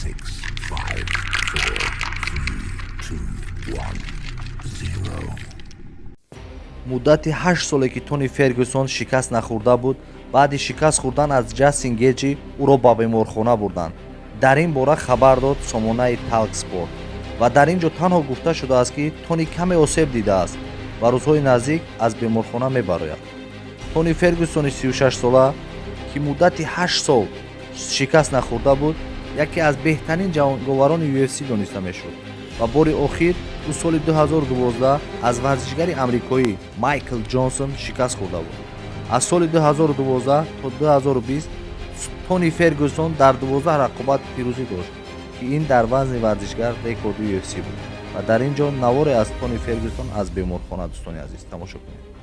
Six, five, four, three, two, one, zero. Муддати 8 соле, ки Тони Фергюсон шикаст нахӯрда буд, баъди шикаст хӯрдан аз Ҷастин Геҷи ӯро ба беморхона бурданд. Дар ин бора хабар дод сомонаи Талкспорт ва дар ин ҷо танҳо гуфта шудааст, ки Тони каме осеб дидааст ва рӯзҳои наздик аз беморхона мебарояд. Тони Фергюсони 36-сола, ки муддати 8 сол шикаст нахӯрда буд, яке аз беҳтарин ҷанговарони UFC дониста мешуд ва бори охир ӯ соли 2012 аз варзишгари амрикоӣ Майкл Ҷонсон шикаст хӯрда буд. Аз соли 2012 то 2020 Тони Фергюсон дар 12 рақобат пирӯзӣ дошт, ки ин дар вазни варзишгар рекорди UFC буд. Ва дар ин ҷо наворе аз Тони Фергюсон аз беморхона, дӯстони азиз, тамошо кунед.